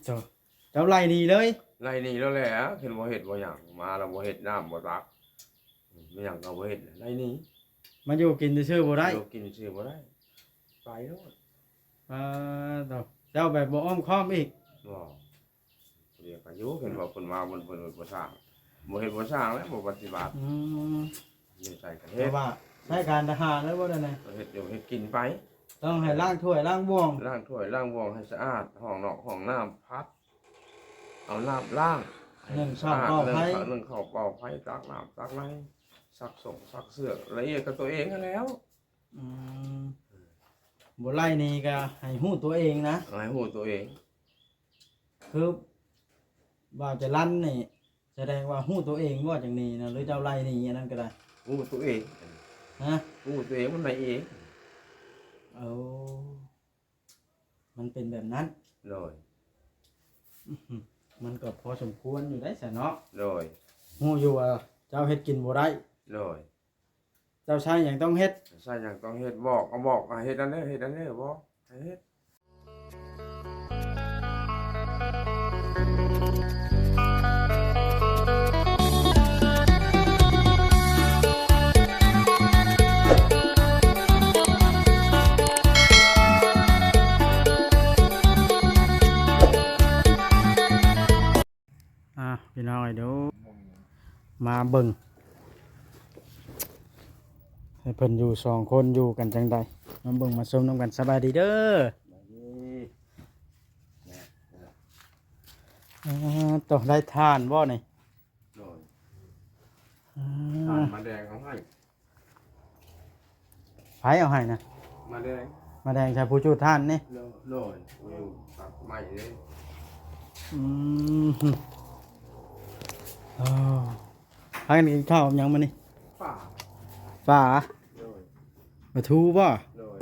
ເຈົ້າ ເຈົ້າໄລ່ໜີເລີຍ? ໄລ່ໜີແລ້ວແຫຼະ ເຫັນບໍ່ເຮັດບໍ່ຫຍັງ ມາແລ້ວບໍ່ເຮັດ ນ້ຳບໍ່ຕັກ ອືມ ຫຍັງກໍບໍ່ເຮັດ ໄລ່ໜີ. ມາຢູ່ກິນຊື່ໆບໍ່ໄດ້? ຢູ່ກິນຊື່ບໍ່ໄດ້ ໄປໂລດ. ປາດໂທ້ ເຈົ້າແບບບໍ່ອ້ອມຄ້ອມອີກ? ບໍ່. ດຽວກໍຢູ່ ເຫັນວ່າເພິ່ນມາ ເພິ່ນ ເພິ່ນບໍ່ສ້າງ ບໍ່ເຮັດບໍ່ສ້າງແລ້ວ ບໍ່ປະຕິບັດ. ອືມ ຢູ່ໃສກໍເຮັດ ແຕ່ວ່າໃຊ້ການທະຫານແລ້ວບໍ່ໄດ້ນະ ເຮັດຢູ່ເຮັດກິນໄປ. ຕ້ອງໃຫ້ລ້າງຖ້ວຍລ້າງບ່ວງ ລ້າງຖ້ວຍລ້າງບ່ວງໃຫ້ສະອາດ ຫ້ອງນອກຫ້ອງນ້ຳ ພັດ ເອົານ້ຳລ້າງ ໜຶ້ງເຂົ້າເປົ່າໄຟ ໜຶ້ງເຂົ້າເປົ່າໄຟ ຕັກນ້ຳຕັກໃນ ຊັກສົງຊັກເຊືອກ ລະອຽດກັບຕົວເອງຫັ້ນແຫຼ້ວ. ອືມ ບໍ່ໄລ່ນີ້ກໍໃຫ້ຮູ້ຕົວເອງນະ ໃຫ້ຮູ້ຕົວເອງ. ຄືບ່າວຈະລັນນີ້ ສະແດງວ່າຮູ້ຕົວເອງບໍ່ ຈັ່ງໜີນະ ຫຼືເຈົ້າໄລ່ໜີອັນນັ້ນກໍໄດ້? ຮູ້ຕົວເອງ. ຮະ? ຮູ້ຕົວເອງ ມັນໄລ່ເອງ. ໂອ້ ມັນເປັນແບບນັ້ນ. ໂດຍ. ອື ມັນກໍພໍສົມຄວນຢູ່ໄດ໋ຊະເນາະ. ໂດຍ. ຮູ້ຢູ່ວ່າເຈົ້າເຮັດກິນບໍ່ໄດ້. ໂດຍ. ເຈົ້າໃຊ້ຫຍັງຕ້ອງເຮັດ ໃຊ້ຫຍັງຕ້ອງເຮັດ ບອກກໍບອກ ໃຫ້ເຮັດອັນເດີ ເຮັດອັນເດີ ບອກໃຫ້ເຮັດ. ອ່າ ພີ່ນ້ອງເອີຍ ເດີ ມາເບິ່ງ ໃຫ້ເພິ່ນຢູ່ສອງຄົນ ຢູ່ກັນຈັ່ງໃດ ມາເບິ່ງມາຊົມນຳກັນ. ສະບາຍດີເດີ. ສະບາຍດີ. ອ່າ ໂຕ ໄດ້ຖ່ານບໍ່ນີ້? ໂດຍ. ອ່າ ຖ່ານມາແດງເອົາໃຫ້. ໃຜເອົາໃຫ້ນະ? ມາແດງ ມາແດງໃສ່ຜູ້ຈູດຖ່ານນີ້? ໂດຍ ໂດຍ ຜູ້ຈູດຕັດໄມ້ເດ້. ອືມ ເອີ ພາກັນກິນເຂົ້າກັບຫຍັງມື້ນີ້? ປາ ປາ. ໂດຍ. ປາທູບໍ່? ໂດຍ.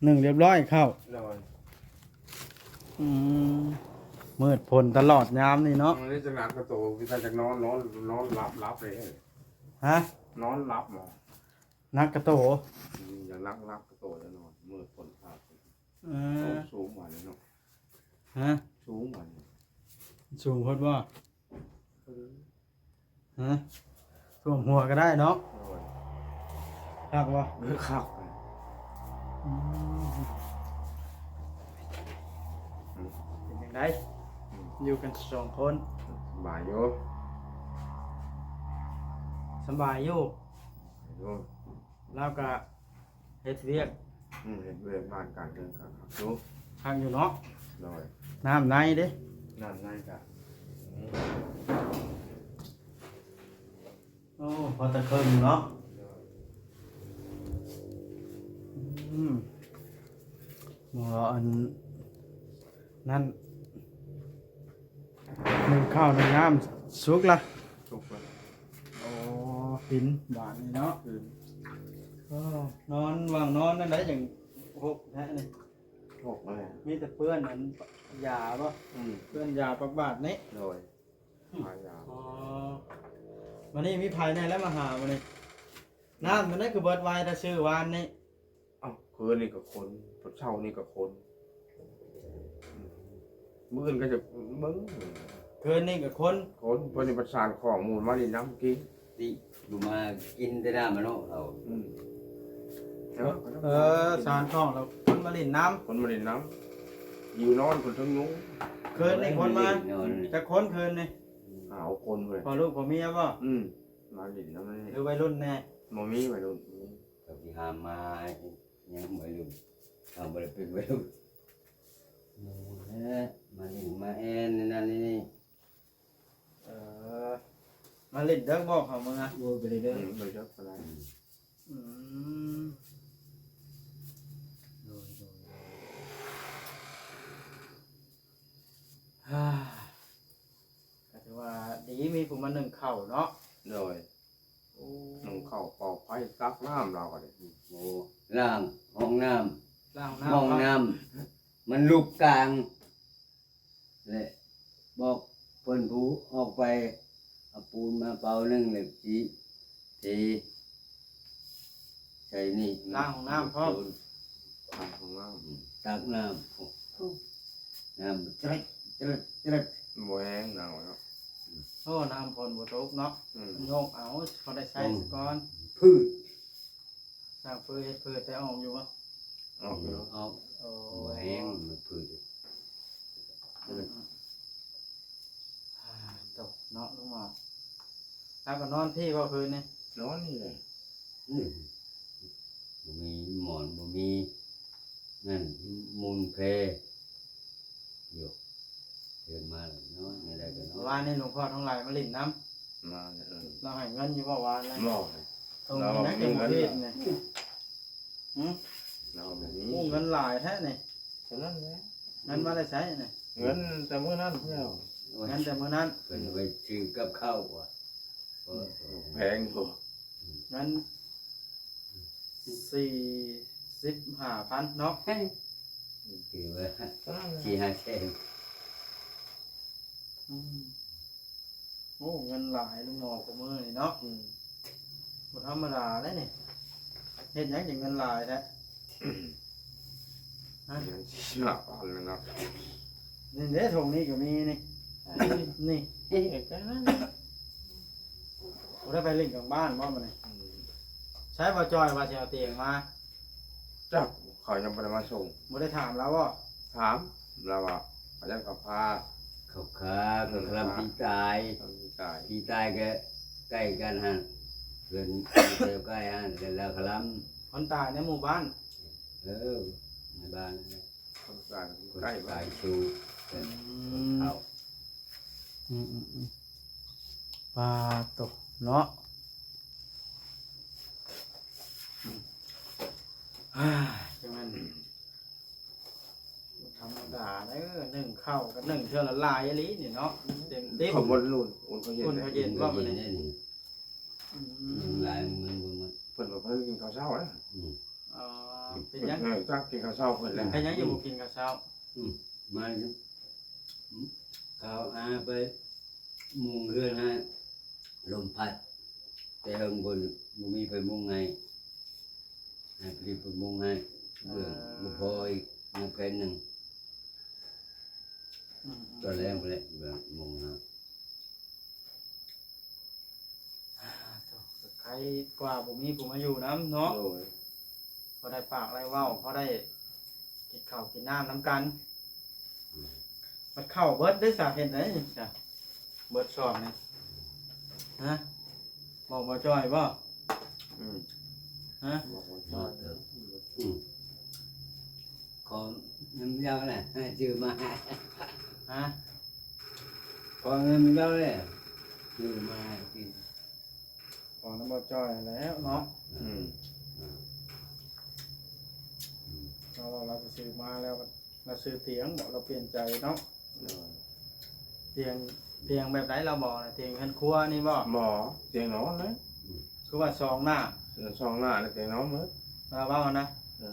ໜຶ້ງຮຽບຮ້ອຍເຂົ້າ. ໂດຍ. ອືມ ມືດຝົນຕະຫຼອດຍາມນີ້ເນາະ. ອືມ ນີ້ຈະໜັກກະໂຕ ມີແຕ່ຈະນອນ ນອນ ນອນຫຼັບ ຫຼັບເລີຍ. ຮະ? ນອນຫຼັບບໍ? ໜັກກະໂຕ? ອືມ ຢ່າງໜັກ ໜັກກະໂຕ ຈະນອນ ມືດຝົນພາດ. ເອີ ສູງ ສູງວ່ານີ້ເນາະ. ຮະ? ສູງວ່ານີ້. ສູງໂພດບໍ່? ຮະ? ຖ້ວມຫົວກໍໄດ້ເນາະ. ໂດຍ. ຄັກບໍ່? ເອີ ຄັກ. ອືມ ເປັນຈັ່ງໃດ? ອືມ ຢູ່ກັນສອງຄົນ ສະບາຍຢູ່? ສະບາຍຢູ່. ຢູ່. ລາວກະເຮັດວຽກ ອືມ ເຮັດວຽກງານການເຮືອນກະຄັກຢູ່. ຄັກຢູ່ເນາະ. ໂດຍ. ນ້ຳໃນເດ້? ນ້ຳໃນກະ ໂອ້ ພໍຕະເຄິ່ງເນາະ. ໂດຍ. ອືມ ບໍ່ອັນ ນັ້ນ ໜຶ້ງເຂົ້າໜຶ້ງນ້ຳສຸກລະ? ສຸກລະ. ໂອ້ ກິນບາດນີ້ເນາະ. ອືມ ໂອ້ ນອນ ວ່າງນອນນັ້ນໄດ້ຈັ່ງຫົກແທ້ນີ້. ຫົກແລ້ວ ມີແຕ່ເປື້ອນອັນຢາບໍ່? ອືມ ເປື້ອນຢາປາກບາດນີ້. ໂດຍ. ອືມ ຂາຍຢາ. ອໍ ມື້ນີ້ມີໃຜແດ່ລະມາຫາມື້ນີ້? ນ້ຳມັນນັ້ນຄືເບິດໄວແຕ່ຊື້ວານນີ້. ເອົ້າ ຄືນນີ້ກໍຄົນ ເຊົ້ານີ້ກໍຄົນ ມື້ອື່ນກໍຈະເບິ່ງ. ຄືນນີ້ກໍຄົນ ຄົນ ເພິ່ນນີ້ປະສານຂອງໝູມາຫຼິ້ນນຳກິນ ຕິ ບໍ່ມາກິນແຕ່ນ້ຳມະເນາະເຂົາ. ອືມ ເອີ ສານຂອງແລ້ວຄົນມາຫຼິ້ນນຳ ຄົນມາຫຼິ້ນນຳ ຢູ່ນອນຄົນເທິງຍຸງ. ຄືນນີ້ຄົນມາຈັກຄົນຄືນນີ້? ຫ້າຫົກຄົນເລີຍ. ພໍ່ລູກພໍ່ເມຍບໍ່? ອືມ ມາຫຼິ້ນນຳ ຫຼືໄວລຸ້ນແດ່? ບໍ່ມີໄວລຸ້ນ. ເຂົາຊິຫາມາຫຍັງໄວລຸ້ນ ເຮົາບໍ່ໄດ້ເປັນໄວລຸ້ນ ໝູ່ແຫຼະ ມາຫຼິ້ນມາແອ່ນນັ້ນນີ້. ເອີ ມາຫຼິ້ນເດິກບໍ່ເຂົາເມືອ? ໂອ້ຍ ບໍ່ໄດ້ເດີ ອືມ ບໍ່ໄດ້ເດີປານໃດ. ອືມ ໂດຍ ໂດຍ ໂດຍ. ກໍຖືວ່າດີ ມີຜູ້ມາໜຶ້ງເຂົ້າເນາະ. ໂດຍ. ໂອ້ ໜຶ້ງເຂົ້າ ເປົ່າໄຟ ຕັກນ້ຳ ລາວກໍໄດ້. ໂອ້ ລ້າງຫ້ອງນ້ຳ ລ້າງຫ້ອງນ້ຳ ຫ້ອງນ້ຳ ມັນລຸກກາງ ແລະ ບອກເພິ່ນຜູ້ອອກໄປ ເອົາປູນມາເປົາໜຶ່ງ ແລ້ວຊິເທໃສ່ນີ້ ລ້າງຫ້ອງນ້ຳພ້ອມ ອືມ ຕັກນ້ຳ. ໂອ້ ນ້ຳຈະເລັດຈະເລັດຈະເລັດ ບໍ່ແຮງໜາວເນາະ. ໂອ້ ນ້ຳຝົນບໍ່ຕົກເນາະ ອືມ ໂຍກເອົາ ພໍໄດ້ໃຊ້ ອືມ ສາກ່ອນ ພືດ ສ້າງເພີເຮັດເພີ ແຕ່ອອກຢູ່ບໍ່? ອອກຢູ່ ອອກ ໂອ້ ບໍ່ແຮງ ມັນພືດ ອືມ ອ່າ ຕົກເນາະ ລຸງໝໍ. ແລ້ວກໍນອນພີ້ບໍ່ຄືນນີ້? ນອນນີ້ແຫຼະ ອືມ ບໍ່ມີໝອນ ບໍ່ມີນັ້ນ ມຸງແພຢູ່ ຕື່ນມາແລ້ວນອນ ແນວໃດກໍນອນ. ວານນີ້ຫຼວງພໍ່ທອງຫຼາຍມາຫຼິ້ນນຳ ມາເລີຍ ເອີ ລາວໃຫ້ເງິນຢູ່ບໍ່ວານນີ້? ບໍ່ ໂຕນີ້ນະ ເງິນເຮັດນີ້ ຫື ລາວບໍ່ມີ ໂອ້ ເງິນຫຼາຍແທ້ນີ້. ເທົ່ານັ້ນແຫຼະ ເງິນມາແຕ່ໃສນີ້? ເງິນແຕ່ມື້ນັ້ນພຸ້ນແຫຼ້ວ ເງິນແຕ່ມື້ນັ້ນ ເພິ່ນເອົາໄປຊື້ກັບເຂົ້າວ່າ ໂອ້ ແພງໂພດ ເງິນສີ່ສິບຫ້າພັນເນາະ ເອີ ເກັບໄວ້ສີ່ຫ້າແສນ ອືມ. ໂອ້ ເງິນຫຼາຍລຸງໝໍ ຄູ່ມື້ນີ້ເນາະ ອືມ ບໍ່ທຳມະດາເດ້ນີ້ ເຮັດຫຍັງຈັ່ງເງິນຫຼາຍແທ້? ຮະ ເງິນສີ່ສິບຫ້າພັນແລ້ວເນາະ ນີ້ເດ້ ຖົງນີ້ກໍມີນີ້ ນີ້ ນີ້ ເອີ ກໍນັ້ນແຫຼະ ບໍ່ໄດ້ໄປຫຼິ້ນກາງບ້ານບໍ່ມື້ນີ້? ອືມ ໃສ ບໍ່ຈ່ອຍວ່າຊິເອົາຕຽງມາ? ຈັກ ເຂົາຍັງບໍ່ໄດ້ມາສົ່ງ ບໍ່ໄດ້ຖາມລາວບໍ່? ຖາມ ລາວວ່າເຂົາເຈົ້າກໍພາ ເຂົາຄາ ເຂົາຄະລຳ ອືມ ປີຕາຍ ປີຕາຍ ປີຕາຍກໍໃກ້ກັນຫັ້ນ ເພິ່ນແຖວໃກ້ຫັ້ນ ແລ້ວຄະລຳ ຄົນຕາຍໃນໝູ່ບ້ານ ເອີ ໃນບ້ານ ຄົນຕາຍໃກ້ບ້ານ ຕາຍຊູ ອືມ ເຂົາ ອືມໆ ປາໂຕເນາະ ອ່າ ຈັ່ງນັ້ນ ທຳມະດາເດີ ໜຶ້ງເຂົ້າກໍໜຶ້ງເທື່ອລະຫຼາຍອີ່ຫຼີນີ້ເນາະ ເຕັມໆ ເຂົ້າບໍ່ລຸ້ນ ອຸ່ນເຂົ້າເຢັນ ອຸ່ນເຂົ້າເຢັນບໍ່ມື້ນີ້? ອືມ ໜຶ້ງຫຼາຍມັນບໍ່ໝົດ ເພິ່ນວ່າເພິ່ນກິນເຂົ້າເຊົ້ານະ ອືມ ອໍ ເປັນຫຍັງ? ເອີ ຈັກກິນເຂົ້າເຊົ້າເພິ່ນແຫຼະ ເປັນຫຍັງຍັງບໍ່ກິນເຂົ້າເຊົ້າ? ອືມ ມາ ເຂົ້າຫາໄປ ມຸງເຮືອນໃຫ້ ລົມພັດແຕ່ເທິງພຸ້ນ ບໍ່ມີໃຜມຸງໃຫ້ ໃຫ້ພະລິດພຸ້ນມຸງໃຫ້ ເບື້ອງ ເອີ ບໍ່ພໍອີກ ຍັງແຜ່ນໜຶ່ງ ອືມໆ ຕອນແລງພຸ້ນແຫຼະ ເບື້ອງມຸງໃຫ້ ອ່າ ໂທ້ ໄຄກວ່າບໍ່ມີຜູ້ມາຢູ່ນຳເນາະ ໂດຍ ພໍໄດ້ປາກໄດ້ເວົ້າ ພໍໄດ້ກິນເຂົ້າກິນນ້ຳນຳກັນ ອືມ ບັດເຂົ້າເບິດເດ້ຊະ ເຮັດໃດຊະ ເບິດຊອງນີ້ ຮະ ບອກບໍ່ຈ່ອຍບໍ່? ອືມ ຮະ ບອກບໍ່ຈ່ອຍ ອືມ ຂໍເງິນເຈົ້າແຫຼະ ຊື້ມາໃຫ້ ຮະ ຂໍເງິນເຈົ້າແຫຼະ ຊື້ມາໃຫ້ກິນ ຂໍນຳບໍ່ຈ່ອຍແລ້ວເນາະ ອືມ ລາວວ່າລາວຊິຊື້ມາແລ້ວ ລາວຊື້ຕຽງບໍ ລາວປ່ຽນໃຈເນາະ ໂດຍ ຕຽງ ຕຽງແບບໃດລາວບອກນະ ຕຽງເຮືອນຄົວນີ້ບໍ? ບໍ່ ຕຽງນອນເລີຍ ອືມ ຄືວ່າສອງໜ້າ ເອີ ສອງໜ້າແລ້ວຕຽງນອນເບິດ ລາວເວົ້ານະ ເອີ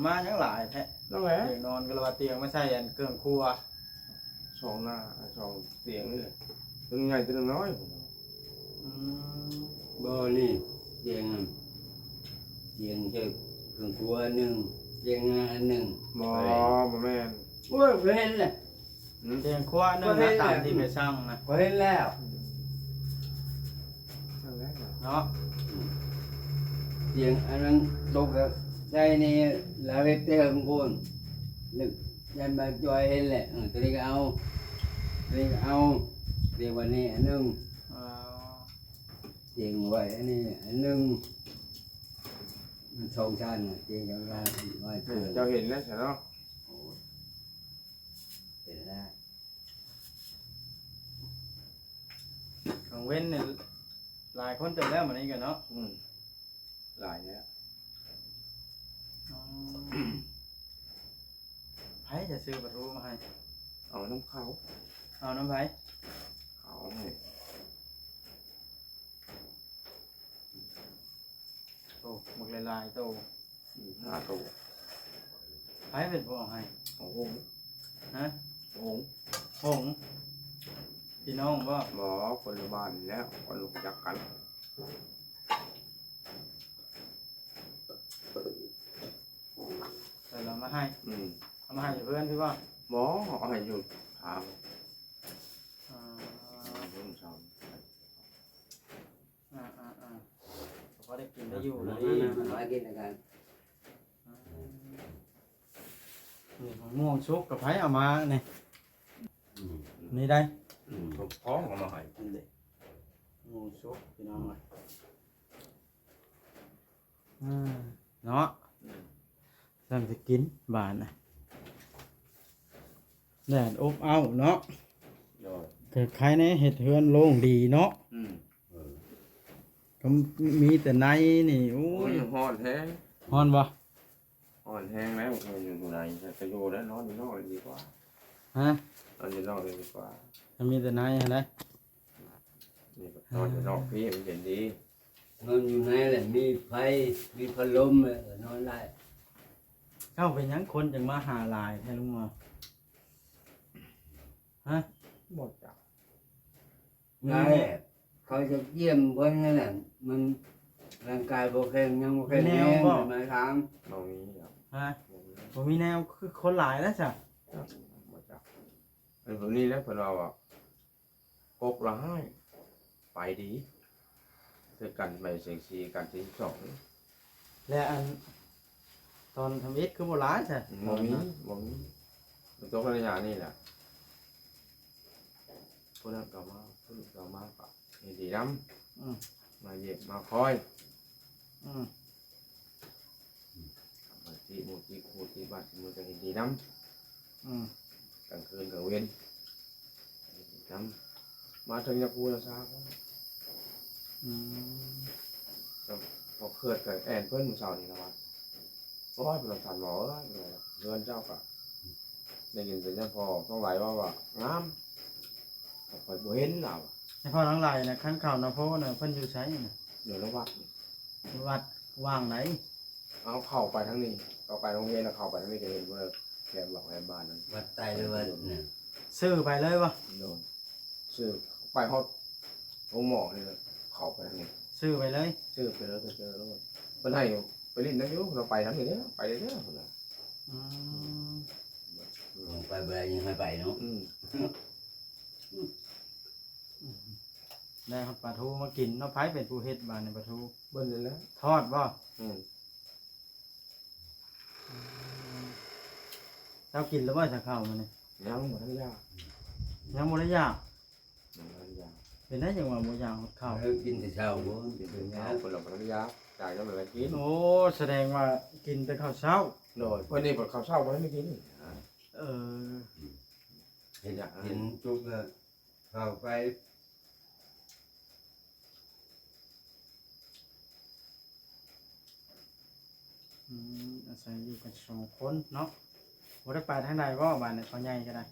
ມາຫຍັງຫຼາຍແທ້ ນັ້ນແຫຼະ ຕຽງນອນກໍລະວ່າຕຽງມາໃສ່ອັນເຄື່ອງຄົວ ສອງໜ້າ ສອງຕຽງນີ້ແຫຼະ ຕົວໜຶ່ງໃຫຍ່ຕົວໜຶ່ງນ້ອຍ ອືມ ບໍ່ ນີ້ຕຽງ ຕຽງໃສ່ເຄື່ອງຄົວອັນໜຶ່ງ ຕຽງອັນໜຶ່ງ ບໍ່ ບໍ່ແມ່ນ ໂອ້ຍ ຂ້ອຍເຫັນແຫຼະ ອືມ ຕຽງຄົວອັນໜຶ່ງ ຂ້ອຍເຫັນແລ້ວ ຕາມທີ່ໄປສັ່ງນະ ຂ້ອຍເຫັນແລ້ວ ອືມ ນັ້ນແຫຼະເນາະ ອືມ ຕຽງອັນນັ້ນຕົກໃສ່ນີ້ ລາວເຮັດແຕ່ເທິງພຸ້ນ ຍັນມາຈ່ອຍເຫັນແຫຼະ ເອີ ຕົວນີ້ກໍເອົາ ຕົວນີ້ກໍເອົາ ຕຽງໄວ້ນີ້ອັນໜຶ່ງ ອໍ ຕຽງໄວ້ອັນນີ້ອັນໜຶ່ງ ມັນສອງຊັ້ນນະ ຕຽງຈັກລາງໄວ້ເທິງ ເຈົ້າເຫັນແລ້ວຊະເນາະ ໂອ້ຍ ເປັນລະ ກາງເວັນນີ້ຫຼາຍຄົນເຕີບແລ້ວ ມື້ນີ້ກໍເນາະ ອືມ ຫຼາຍແລ້ວ ອໍ ໃຜຈະຊື້ປາທູມາໃຫ້? ເອົານຳເຂົາ ເອົານຳໃຜ? ເຂົາໃຫ້ ໂອ້ ບັກຫຼາຍໆໂຕ ສີ່ຫ້າໂຕ ໃຜເປັນຜູ້ເອົາໃຫ້? ໂອ້ໂຫ ຮະ? ໂອ້ໂຫ ໂຫງ ພີ່ນ້ອງບໍ່? ບໍ່ ຄົນລະບ້ານນີ້ແຫຼະ ຄົນຮູ້ຈັກກັນ ເພິ່ນເອົາມາໃຫ້ ອືມ ເອົາມາໃຫ້ຢູ່ເຮືອນພີ້ບໍ່? ບໍ່ ເອົາໃຫ້ຢູ່ຖາມ ອ່າ ເບິ່ງຊຳ ອ່າໆໆ ພໍໄດ້ກິນໄດ້ຢູ່ ປະມານນັ້ນ ມາກິນນຳກັນ ອ່າ ນີ້ ໝາກມ່ວງສຸກ ກັບໃຜເອົາມານີ້? ອືມ ນີ້ໄດ໋ ອືມ ຂອງເອົາມາໃຫ້ ອັນເດ ໝາກມ່ວງສຸກ ພີ່ນ້ອງເອີຍ. ອ່າ ເນາະ ອືມ ຈັ່ງຊິກິນບາດນະ ແດດອົບເອົ້າເນາະ ໂດຍ ກໍໄຄແດ່ເຮັດເຮືອນໂລ່ງດີເນາະ ອືມ ເອີ ກໍມີແຕ່ໃນນີ້ ໂອ້ຍ ໂອ້ຍ ຮ້ອນແຮງ ຮ້ອນບໍ່? ຮ້ອນແຮງແລ້ວ ຢູ່ໃນ ກໍຢູ່ແລ້ວ ນອນຢູ່ນອກດີກວ່າ ຮະ ນອນຢູ່ນອກດີກວ່າ ກໍມີແຕ່ໃນຫັ້ນແຫຼະ ນີ້ກໍນອນຢູ່ນອກພີ້ ມັນເຢັນດີ ນອນຢູ່ໃນແຫຼະ ມີໄຟ ມີພັດລົມ ເອີ ນອນໄດ້. ເຈົ້າເປັນຫຍັງຄົນຈຶ່ງມາຫາຫຼາຍແທ້ລຸງໝໍ? ຮະ ບໍ່ຈັກ ຫຼາຍແຫຼະ ເຂົາຈະຢ້ຽມເພິ່ນນັ້ນແຫຼະ ມັນຮ່າງກາຍບໍ່ແຂງ ຍັງບໍ່ແຂງແຮງ ມີແນວບໍ່? ມາຖາມ ບໍ່ມີດອກ ຮະ ບໍ່ມີ ບໍ່ມີແນວ ຄືຄົນຫຼາຍແລ້ວຊະ ບໍ່ຈັກ ເອີ ແບບນີ້ແຫຼະ ເພິ່ນວ່າວ່າ ກົກລະຮ້າຍ ໄປດີ ຄືກັນໄປເສັງສີກັນທີສອງ ແລະ ອັນຕອນທຳອິດຄືບໍ່ຫຼາຍຊະ? ບໍ່ມີ ບໍ່ມີ ມັນຕົກໃນໄລຍະນີ້ແຫຼະ ຜູ້ນັ້ນກໍມາ ຜູ້ນີ້ກໍມາ ກໍເຫັນດີນຳ ອືມ ມາຢ້ຽມມາຄອຍ ອືມ ບາງທີໝູ່ຕິຄູ່ຕິບັດ ມັນກໍເຫັນດີນຳ ອືມ ກາງຄືນກາງເວັນນຳ ມາເຖິງຢາກຮູ້ຢາກຊາ ອືມ ແລ້ວພໍເກີດກໍແອ່ນເພິ່ນມື້ເຊົ້ານີ້ລະວ່າ ໂອ້ຍ ເພິ່ນວ່າ ທ່ານໝໍເອີຍ ເຮືອນເຈົ້າກໍໄດ້ຍິນແຕ່ຍາພໍ່ທອງຫຼາຍເວົ້າວ່າງາມ ຂ້ອຍບໍ່ເຫັນລາວ ຍາພໍ່ທອງຫຼາຍນະ ຄັນເຂົ້ານາໂພນະ ເພິ່ນຢູ່ໃສນະ? ຢູ່ນຳວັດ ວັດວ່າງໃດ? ເອົາເຂົ້າໄປທາງນີ້ ເຂົ້າໄປໂຮງຮຽນ ແລ້ວເຂົ້າໄປທາງນີ້ ຈະເຫັນວ່າແຄມຫຼັງແຄມບ້ານນັ້ນ ວັດໃຕ້ ຫຼື ວັດນັ້ນ ຊື່ໄປເລີຍບໍ່? ໂດຍ ຊື່ໄປຮອດໂຮງໝໍນີ້ແຫຼະ ເຂົ້າໄປທາງນີ້ ຊື່ໄປເລີຍ ຊື່ໄປເລີຍ ໄປເຈີໂລດ ເພິ່ນໃຫ້ໄປຫຼິ້ນນຳຢູ່ ເຮົາໄປທາງນີ້ເດີ ໄປເດີເພິ່ນວ່າ ອືມ ໄປບໍ່ໄດ້ຍັງໃຫ້ໄປເນາະ ອືມ ໄດ້ຮອດປາທູມາກິນເນາະ ໃຜເປັນຜູ້ເຮັດບາດນີ້ປາທູ? ເບິ່ງນີ້ແຫຼະ ທອດບໍ່? ອືມ ເຈົ້າກິນແລ້ວບໍ່ຊະເຂົ້າມື້ນີ້? ຍັງບໍ່ທັນຢາກ ຍັງບໍ່ໄດ້ຢາກ ຍັງບໍ່ທັນຢາກ ເປັນໄດຈັ່ງວ່າບໍ່ຢາກຮອດເຂົ້າ? ເອີ ກິນແຕ່ເຊົ້າ ກິນແຕ່ເຊົ້າ ເພິ່ນລະບໍ່ທັນຢາກ ຈ່າຍກໍບໍ່ໄດ້ກິນ ໂອ້ ສະແດງວ່າກິນແຕ່ເຂົ້າເຊົ້າ ໂດຍ ເພິ່ນນີ້ເພິ່ນເຂົ້າເຊົ້າບໍ່ທັນໄດ້ກິນ ເອີ ເຮັດຫຍັງ ກິນຈຸກແລ້ວ ເຂົ້າໄປ ອືມ ອາໄສຢູ່ກັນສອງຄົນເນາະ ບໍ່ໄດ້ໄປທາງໃດບໍ່ບາດນີ້ ພໍ່ໃຫຍ່ກໍໄດ້?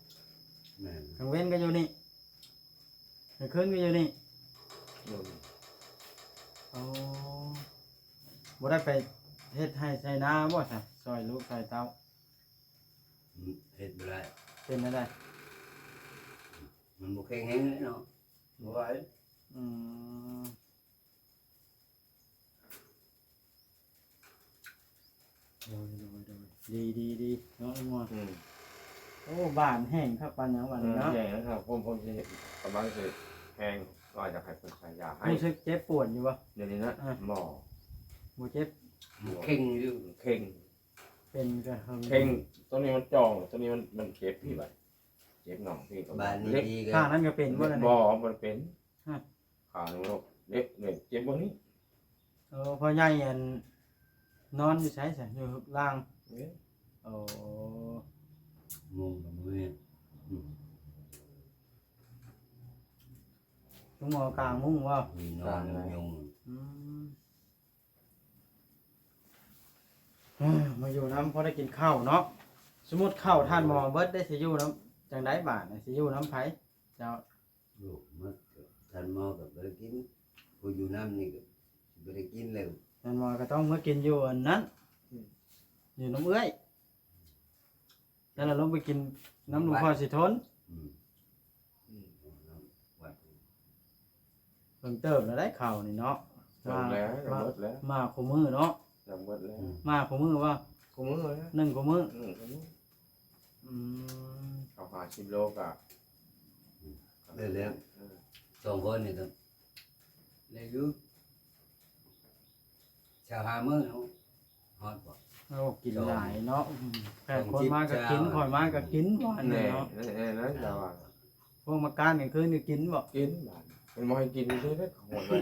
ແມ່ນ ກາງເວັນກໍຢູ່ນີ້ ກາງຄືນກໍຢູ່ນີ້ ໂດຍ ໂອ້ ບໍ່ໄດ້ໄປເຮັດໄຮ່ໄຖນາບໍ່ຊະ ຊ່ອຍລູກຊ່ອຍເຕົ້າ? ອືມ ເຮັດບໍ່ໄດ້ ເປັນແນວໃດ? ມັນບໍ່ແຂງແຮງເນາະ ບໍ່ໄຫວ ອືມ ໂດຍ ໂດຍ ໂດຍ ດີ ດີ ດີເນາະ ອືມ ໂອ້ ບ້ານແຫ້ງຄັກປານຫຍັງບາດນີ້ເນາະ ເອີ ແຫ້ງແລ້ວ ຜົມ ຜົມຊິກຳລັງຊິແຫ້ງ ວ່າຢາກໃຫ້ເພິ່ນໃສ່ຢາໃຫ້ ຮູ້ສຶກເຈັບປວດຢູ່ບໍ່? ດຽວນີ້ນະ ອ່າ ບໍ່ ບໍ່ເຈັບ ເຄັ່ງຢູ່ ເຄັ່ງ ເປັນກະເຄິ່ງ ເຄັ່ງ ຕົວນີ້ມັນຈ່ອງ ຕົວນີ້ມັນ ມັນເຈັບພີ້ບາດ ເຈັບໜອງພີ້ ບາດນີ້ດີ ຂ້າງນັ້ນກໍເປັນບໍ່ລະ? ບໍ່ ບໍ່ໄດ້ເປັນ ຮະ ຂານີ້ເນາະ ເດັກ ເດັກເຈັບເບິ່ງນີ້ ເອີ ພໍ່ໃຫຍ່ອັນນອນຢູ່ໃສຊະ? ຢູ່ລ່າງ ເອີ ໂອ້ ມຸງກັບມື້ນີ້ ອືມ ຄຸນໝໍກາງມຸງບໍ່? ມີນອນ ກາງ ຍຸງ ອືມ ເອີ ມາຢູ່ນຳພໍໄດ້ກິນເຂົ້າເນາະ ສົມມຸດເຂົ້າທ່ານໝໍເບິດໄດ້ ຊິຢູ່ນຳຈັ່ງໃດບາດນີ້ ຊິຢູ່ນຳໃຜເຈົ້າ? ໂອ້ ໝົດ ທ່ານໝໍກໍບໍ່ໄດ້ກິນ ຜູ້ຢູ່ນຳນີ້ກໍບໍ່ໄດ້ກິນແລ້ວ ທ່ານໝໍກໍຕ້ອງມາກິນຢູ່ອັນນັ້ນ ອືມ ຢູ່ນຳເອື້ອຍ ແລ້ວລະລົງໄປກິນນຳຫຼວງພໍ່ສີທົນ ອືມ ອືມ ວັດ ເບິ່ງເຕີບແລ້ວໄດ໋ເຂົ້ານີ້ເນາະ ເຕີບແລ້ວ ມາ ກໍໝົດແລ້ວ ມາຄູ່ມື້ເນາະ ກໍໝົດແລ້ວ ອືມ ມາຄູ່ມື້ບໍ່? ຄູ່ມື້ແລ້ວ ໜຶ້ງຄູ່ມື້ ໜຶ້ງຄູ່ມື້ ອື ອືມ ເຂົ້າຫ້າສິບໂລກະ ອືມ ໄດ້ແລ້ວ ເອີ ສອງຄົນນີ້ກໍໄດ້ຢູ່ ຊາວຫ້າມື້ເນາະ ຮອດບໍ່? ໂອ້ ກິນຫຼາຍເນາະ ອືມ ແຂກຄົນມາກໍກິນ ຂ້ອຍມາກໍກິນ ວ່າແນ່ເນາະ ແນ່ ແນ່ ແນ່ ແຕ່ວ່າ ພວກມາການກາງຄືນນີ້ກິນບໍ່? ກິນ ມັນບໍ່ໃຫ້ກິນເດ້ ເດ້ ໂຫດໄວ້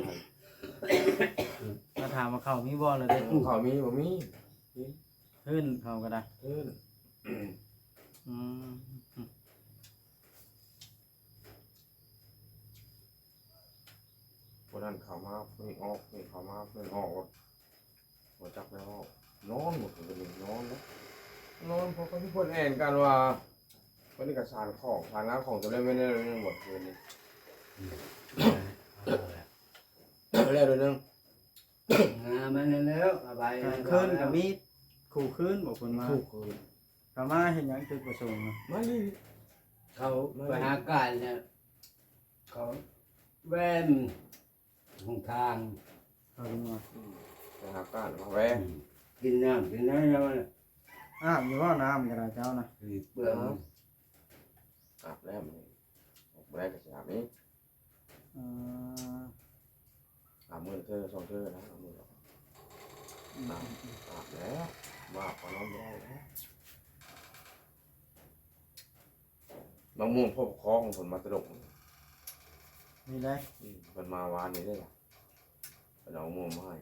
ມາຖາມວ່າເຂົ້າມີບໍ່ລະເດ້ ເຂົ້າມີບໍ່? ມີ ກິນ ເຮີ້ນເຂົ້າກໍໄດ້ ເຮີ້ນ ອືມ ຜູ້ນັ້ນເຂົ້າມາ ຜູ້ນີ້ອອກ ຜູ້ນີ້ເຂົ້າມາ ຜູ້ນັ້ນອອກ ບໍ່ຈັກແລ້ວ ນອນໝົດຄືນນີ້ ນອນແລ້ວ ນອນ ເພາະເພິ່ນແອ່ນກັນວ່າ ເພິ່ນເອກະສານຂອງ ສານງານຂອງ ຈະແລ້ວແມ່ນແລ້ວ ຍັງໝົດຄືນນີ້ ອືມ ແລ້ວເດີໜຶ່ງ ງາມແລ້ວ ສະບາຍ ກາງຄືນກໍມີ ຄູ່ຄືນບໍ່ເພິ່ນມາ ຄູ່ຄືນ ເຂົາມາເຮັດຫຍັງຈຸດປະສົງ? ມາຫຼິ້ນ ເຂົາມາຫຼິ້ນ ໄປຫາການແລ້ວ ເຂົາແວ່ນ ຫົນທາງ ເຂົາເລີຍມາ ອືມ ໄປຫາການມາແວ່ ອືມ ກິນນ້ຳ ກິນນ້ຳ ອາບຢູ່ບໍ່ ນ້ຳກໍໄດ້ເຈົ້ານະ? ເປືອງ ອາບແລ້ວ ມື້ນີ້ ອອກມາແລ້ວກໍຊິອາບອີກ ອືມ ອາບມື້ລະເທື່ອສອງເທື່ອນະ ອາບມື້ລະ ອືມ ອາບ ອືມ ອາບແລ້ວ ບໍ່ອາບກໍນອນບໍ່ໄດ້ແລ້ວ. ມະມ່ວງພໍ່ປົກຄອງເພິ່ນມາແຕ່ດົງ ນີ້ໄດ໋ ອືມ ເພິ່ນມາວານນີ້ເດ້ ເພິ່ນເອົາມະມ່ວງມາໃຫ້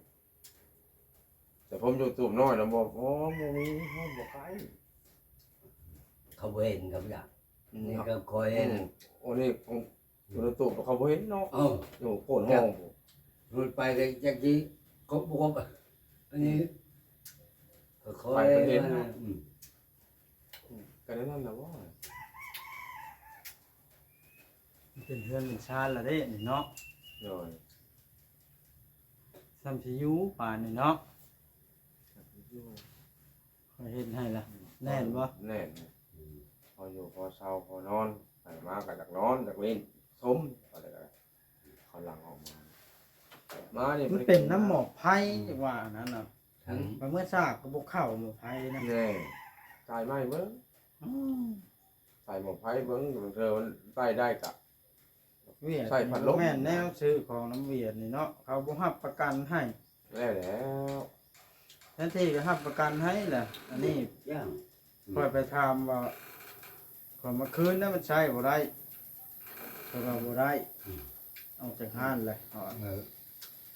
ແຕ່ຜົມຢູ່ຕູບນ້ອຍນະ ບໍ່ ບໍ່ ບໍ່ມີ ບໍ່ໃກ້ ເຂົາບໍ່ເຫັນ ເຂົາບໍ່ຢາກ ອືມ ນີ້ກໍຄ່ອຍເຫັນ ໂອ້ ນີ້ຂອງຢູ່ໃນຕູບເຂົາບໍ່ເຫັນເນາະ ເອີ ຢູ່ໂພນຫ້ອງພຸ້ນ ມັນໄປກໍຈັກຊິຄົບບໍ່ຄົບ ອັນນີ້ ອືມ ຄ່ອຍໆ ໄປເພິ່ນເຫັນເນາະ ອືມ ກໍແນວນັ້ນລະບໍ່ ມັນເປັນເຮືອນເປັນຊານລະເດ້ນີ້ເນາະ ໂດຍ ສ່ຳຊິຢູ່ປານນີ້ເນາະ ຢູ່ ຂ້ອຍເຮັດໃຫ້ລະ ອືມ ແໜ້ນບໍ່? ແໜ້ນ ອືມ ພໍຢູ່ພໍເຊົາພໍນອນ ໃຜມາກໍຢາກນອນຢາກຫຼິ້ນຊົມ ເຂົາຫຼັ່ງອອກມາ ມານີ້ ມັນເປັນນຳໝໍ້ໄຟ ອືມ ວ່າອັນນັ້ນນະ ໄປເມືອສາກກໍບໍ່ເຂົ້າໝໍ້ໄຟນະ ແນ່ ສາຍໄມ້ເບິ່ງ ອືມ ສາຍໝໍ້ໄຟເບິ່ງ ບາງເທື່ອມັນໄປໄດ້ກະ ວຽດ ໃຊ້ພັດລົມ ແມ່ນແນວຊື້ຂອງນຳວຽດນີ້ເນາະ ເຂົາບໍ່ຮັບປະກັນໃຫ້ ແລ້ວແລ້ວ ແທນທີ່ຈະຮັບປະກັນໃຫ້ລະ ອັນນີ້ ຢ່າງ ຂ້ອຍໄປຖາມວ່າ ຂ້ອຍມາຄືນນະ ມັນໃຊ້ບໍ່ໄດ້ ເພິ່ນວ່າບໍ່ໄດ້ ອືມ ອອກຈາກຮ້ານແລ້ວ ເອີ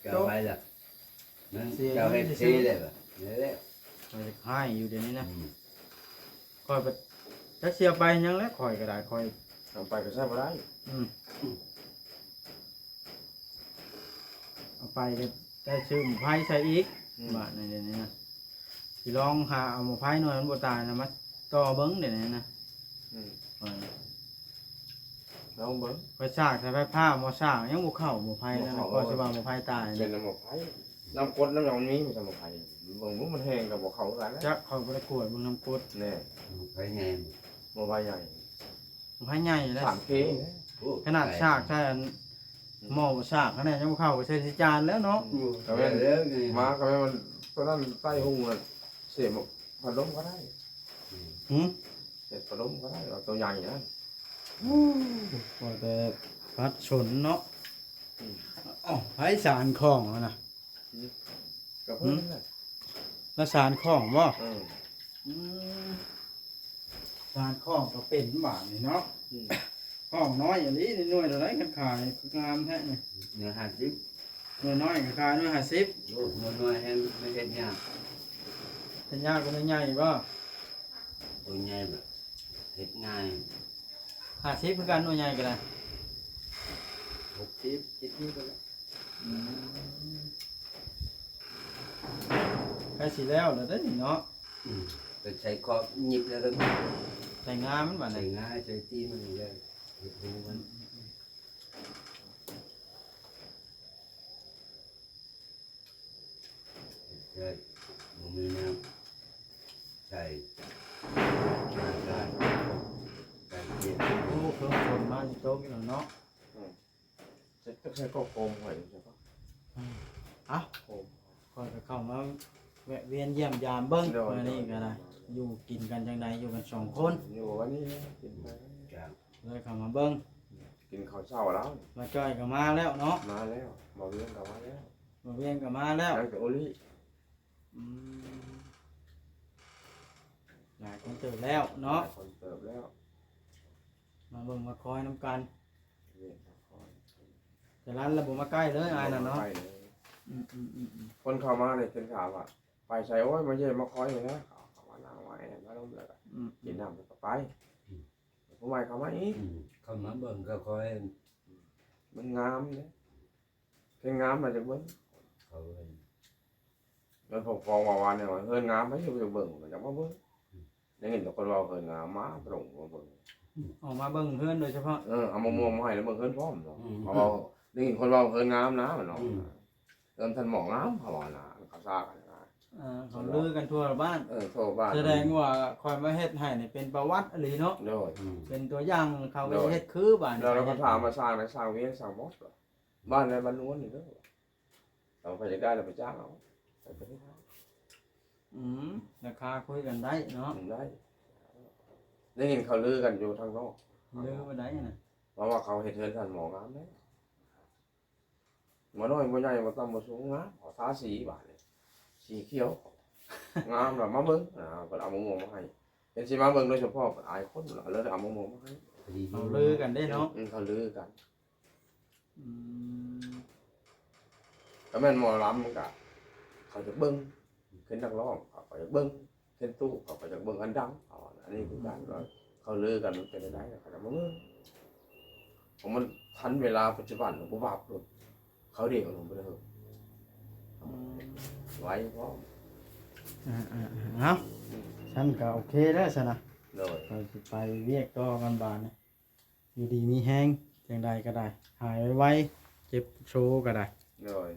ເຈົ້າໄປລະ ນັ້ນ ເສຍເຈົ້າເຮັດເທເລີຍບາດນີ້ແຫຼະ ຂ້ອຍຢາກຮ້າຍຢູ່ດຽວນີ້ນະ ອືມ ຂ້ອຍໄປ ຈັກຊິເອົາໄປຫຍັງແຫຼະ ຂ້ອຍກໍໄດ້ ຂ້ອຍ ເອົາໄປກໍໃຊ້ບໍ່ໄດ້ ອືມ ເອົາໄປກໍໄດ້ຊື້ໝໍ້ໄຟໃສ່ອີກ ອືມ ບາດນີ້ ດຽວນີ້ນະ ຊິລອງຫາເອົາໝໍ້ໄຟໜ່ວຍມັນບໍ່ຕາຍນະ ມາຕໍ່ເບິ່ງດຽວນີ້ນະ ອືມ ເອີ ລອງເບິ່ງ ໄປສາກໃສ່ໄຟຟ້າ ໝໍ້ສາກຍັງບໍ່ເຂົ້າ ໝໍ້ໄຟນັ້ນ ບໍ່ເຂົ້າ ກໍຊິວ່າໝໍ້ໄຟຕາຍ ເປັນນະ ໝໍ້ໄຟ ນ້ຳກົດນ້ຳຫຍັງມັນມີ ມັນຈະໝໍ້ໄຟ ເບິ່ງບໍ່ ມັນແຮງກໍບໍ່ເຂົ້າຄືກັນນະ ຈັກ ຂ້ອຍບໍ່ໄດ້ກວດເບິ່ງນ້ຳກົດ ແນ່ ໝໍ້ໄຟໃຫຍ່ ໝໍ້ໄຟໃຫຍ່ ໝໍ້ໄຟໃຫຍ່ແລ້ວ ສາມເຄ ໂອ້ ຂະໜາດສາກໃສ່ອັນ ໝໍ້ສາກຂະໜາດຍັງບໍ່ເຂົ້າ ໃສ່ໃສ່ຈານແລ້ວເນາະ ອືມ ກໍແມ່ນ ມາກໍແມ່ນ ຕົວນັ້ນໃຕ້ຫຸ່ງນັ້ນ ເສຍພັດລົມກໍໄດ້ ອືມ ຫື ເສຍພັດລົມກໍໄດ້ ເອົາຕົວໃຫຍ່ນັ້ນ ໂອ້ ວ່າແຕ່ພັດສົນເນາະ ອືມ ເອົ້າ ໃຜສານຂອງຫັ້ນນະ? ອືມ ກໍເພິ່ນນັ້ນແຫຼະ ລະສານຂອງບໍ່? ເອີ ອືມ ສານຂອງກໍເປັນບາດນີ້ເນາະ ອືມ ຂອງນ້ອຍອີ່ຫຼີນີ້ ໜ່ວຍເທົ່າໃດຄັນຂາຍ ຄືງາມແທ້ນີ້ ໜ່ວຍຫ້າສິບ ໜ່ວຍນ້ອຍກໍຂາຍໜ່ວຍຫ້າສິບ ໂອ້ ໜ່ວຍນ້ອຍແຮງໄປເຮັດຍາກ ເຮັດຍາກກວ່າໜ່ວຍໃຫຍ່ບໍ່? ໂຕໃຫຍ່ແບບເຮັດງ່າຍ ຫ້າສິບຄືກັນ ໜ່ວຍໃຫຍ່ກໍໄດ້ ຫົກສິບ ເຈັດສິບກໍໄດ້ ອືມ ໃກ້ຊິແລ້ວແລ້ວເດ້ນີ້ເນາະ ອືມ ໄປໃສ່ຂອບຫຍິບແລ້ວກໍ ໃສ່ງາມັນບາດນີ້ ໃສ່ງາ ໃສ່ຕີນມັນແລ້ວ ເຮັດຮູມັນ ໃສ່ ບໍ່ມີນ້ຳໃສ່ ອາກາດ ການເກັບ ໂອ້ ເພີ່ມຝົນມາຊິຕົກອີກແລ້ວເນາະ ອືມ ຈະ ຈະໃສ່ກໍໂຄມໄວ້ ອືມ ເອົ້າ ໂຄມ ຂ້ອຍກໍເຂົ້າມາແວະວຽນຢ້ຽມຢາມເບິ່ງ ໂດຍ ມື້ນີ້ກໍໄດ້ ໂດຍ ຢູ່ກິນກັນຈັ່ງໃດ ຢູ່ກັນສອງຄົນ? ຢູ່ອັນນີ້ແຫຼະ ກິນໄປ ເລີຍເຂົ້າມາເບິ່ງ ກິນເຂົ້າເຊົ້າແລ້ວ ບ່າວຈ້ອຍກໍມາແລ້ວເນາະ? ມາແລ້ວ ບ່າວວຽງກໍມາແລ້ວ ບ່າວວຽງກໍມາແລ້ວ ຍັງແຕ່ໂອລິ ອືມ ຫຼາຍຄົນເຕີບແລ້ວເນາະ ຫຼາຍຄົນເຕີບແລ້ວ ມາເບິ່ງມາຄອຍນຳກັນ ວຽງມາຄອຍ ຈະລັນລະບໍ່ມາໃກ້ເລີຍ ອ້າຍນັ້ນເນາະ ບໍ່ມາໃກ້ເລີຍ ອືມໆໆໆ ຄົນເຂົ້າມານີ້ເພິ່ນຖາມວ່າ ໄປໃສ? ໂອ້ຍ ມາຢ້ຽມມາຄອຍນີ້ແຫຼະ ເຂົ້າມານັ່ງມາແອມາລົມ ແລ້ວກໍ ອືມ ກິນນ້ຳ ແລ້ວກໍໄປ ອືມ ຜູ້ໃໝ່ເຂົ້າມາອີກ ອືມ ເຂົ້າມາເບິ່ງກໍຄອຍ ມັນງາມເດ້ ເຫັນງາມແລ້ວຈັກເບິ່ງ ເຂົາເອີ້ນ ແລ້ວພວກຟ້ອງວ່າວ່າແນວເຮືອນງາມ ໃຜຊິໄປເບິ່ງ ມັນຈັກມາເບິ່ງ ອືມ ໄດ້ຍິນແຕ່ຄົນເວົ້າເຮືອນງາມ ມາຕຣົງມາເບິ່ງ ອອກມາເບິ່ງເຮືອນໂດຍສະເພາະ ເອີ ເອົາມະມ່ວງມາໃຫ້ ແລ້ວເບິ່ງເຮືອນພ້ອມເນາະ ອືມ ເຂົາເວົ້າ ໄດ້ຍິນຄົນເວົ້າເຮືອນງາມນະ ເນາະ ອືມ ເຮືອນທ່ານໝໍງາມ ເຂົາວ່ານະ ເຂົາຊາກກັນນະ ເອີ ເຂົາລືກັນທົ່ວບ້ານ ເອີ ທົ່ວບ້ານ ສະແດງວ່າຂ້ອຍມາເຮັດໃຫ້ນີ້ເປັນປະຫວັດອີ່ຫຼີເນາະ ໂດຍ ອືມ ເປັນຕົວຢ່າງ ເຂົາກໍ ໂດຍ ເຮັດຄືບາດນີ້ ແລ້ວເຂົາຖາມວ່າສ້າງໃດ ສ້າງວຽງ ສ້າງໝົດ ບ້ານໃດ ບ້ານນວນນີ້ເດີ ເຮົາໃຜຢາກໄດ້ລະໄປຈ້າງເອົາ ໄປເຮັດເອົາ ອືມ ລາຄາຄຸຍກັນໄດ້ເນາະ ອືມ ໄດ້ ໄດ້ຍິນເຂົາລືກັນຢູ່ທາງນອກ ລືວ່າໃດນະ ເພາະວ່າເຂົາເຮັດເຮືອນທ່ານໝໍງາມເດ້ ບໍ່ນ້ອຍບໍ່ໃຫຍ່ ບໍ່ຕ່ຳບໍ່ສູງ ງາມ ເຂົາທາສີບາດນີ້ ສີຂຽວ ງາມລະ ມາເບິ່ງ ອ່າ ເພິ່ນເອົາມະມ່ວງມາໃຫ້ ເພິ່ນຊິມາເບິ່ງໂດຍສະເພາະ ເພິ່ນອາຍຄົນ ເຂົາເລີຍເອົາມະມ່ວງມາໃຫ້ ເຂົາລືກັນເດ້ເນາະ ອືມ ເຂົາລືກັນ ອືມ ກໍແມ່ນໝໍລຳມັນກະ ເຂົາຈະເບິ່ງ ເຫັນນັກຮ້ອງ ເຂົາກໍຈະເບິ່ງ ເຫັນຕູ້ ເຂົາກໍຈະເບິ່ງອັນດັງ ເຂົາວ່າ ອັນນີ້ຄືກັນ ອືມ ວ່າເຂົາລືກັນ ມັນເປັນຈັ່ງໃດ ເຂົາຈະມາເບິ່ງ ເພາະມັນທັນເວລາປັດຈຸບັນ ບໍ່ບາບໂລດ ເຂົາເດ້ງລົງໄປເລີຍ ອືມ ໄວພ້ອມ ອ່າໆໆ ເອົາ ອືມ ຊັ້ນກໍໂອເຄແລ້ວຊັ້ນນະ ໂດຍ ຂ້ອຍຊິໄປວຽກຕໍ່ກ່ອນບາດນີ້ ຢູ່ດີມີແຮງ ຈັ່ງໃດກໍໄດ້ ຫາຍໄວໆ ເຈັບໂຊກໍໄດ້ ໂດຍ